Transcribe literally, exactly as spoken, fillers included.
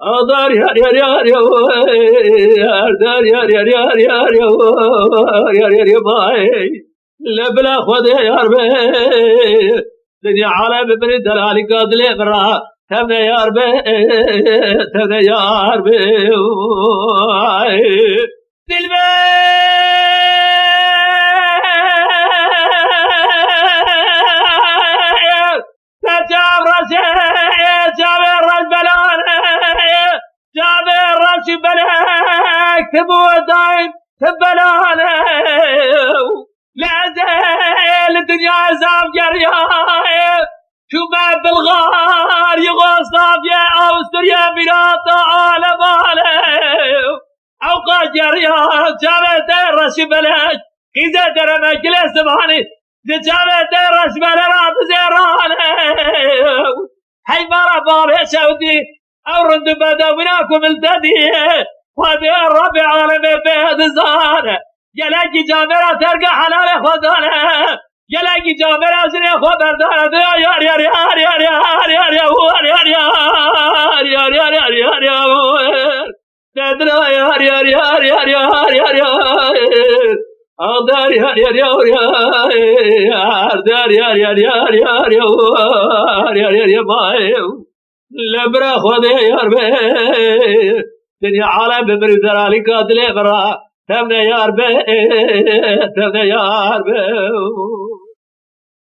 Adar yar yar yar yar, dar yar yar yar yar yar, yar yar yar may. Le bila Xwedê yar be. Dinya alem biri delalîka dilê min ra. Tevne yar be, tevne yar be. Dilber. Te çav reşê, çavê reş belane, çavê reş belek, ti bû daîm ti belane. Lê ez ê li dinyayê zaf geriyayê, çûme Bilgar, Yugoslavya, Awusturya, mîrata alem alem. Ewqas geriya, çavê te reşî belek, qîzê dereme gilê zimanî, di çavê te reşbele ra dizêrane. Heymara bavê şewdî, ew rind û bedewîna ku min te dî, Xwedê Rebê alemê pê dizane. Gelekî camêra terka helalê xwe dane. Gelekî camêra jinê xwe berdane. Diya yar yar yar yar yar yar yar yar yar yar yar yar yar yar yar yar yar yar. Te dira yar yar yar yar yar yar yar. Adar yar yar yar yar. Dar yar yar yar yar yar. Yar yar yar yar. Le bira Xwedê yar be. Dinya alem bi min û delalîka dilê min ra. Tevne yar be, tevne yar be.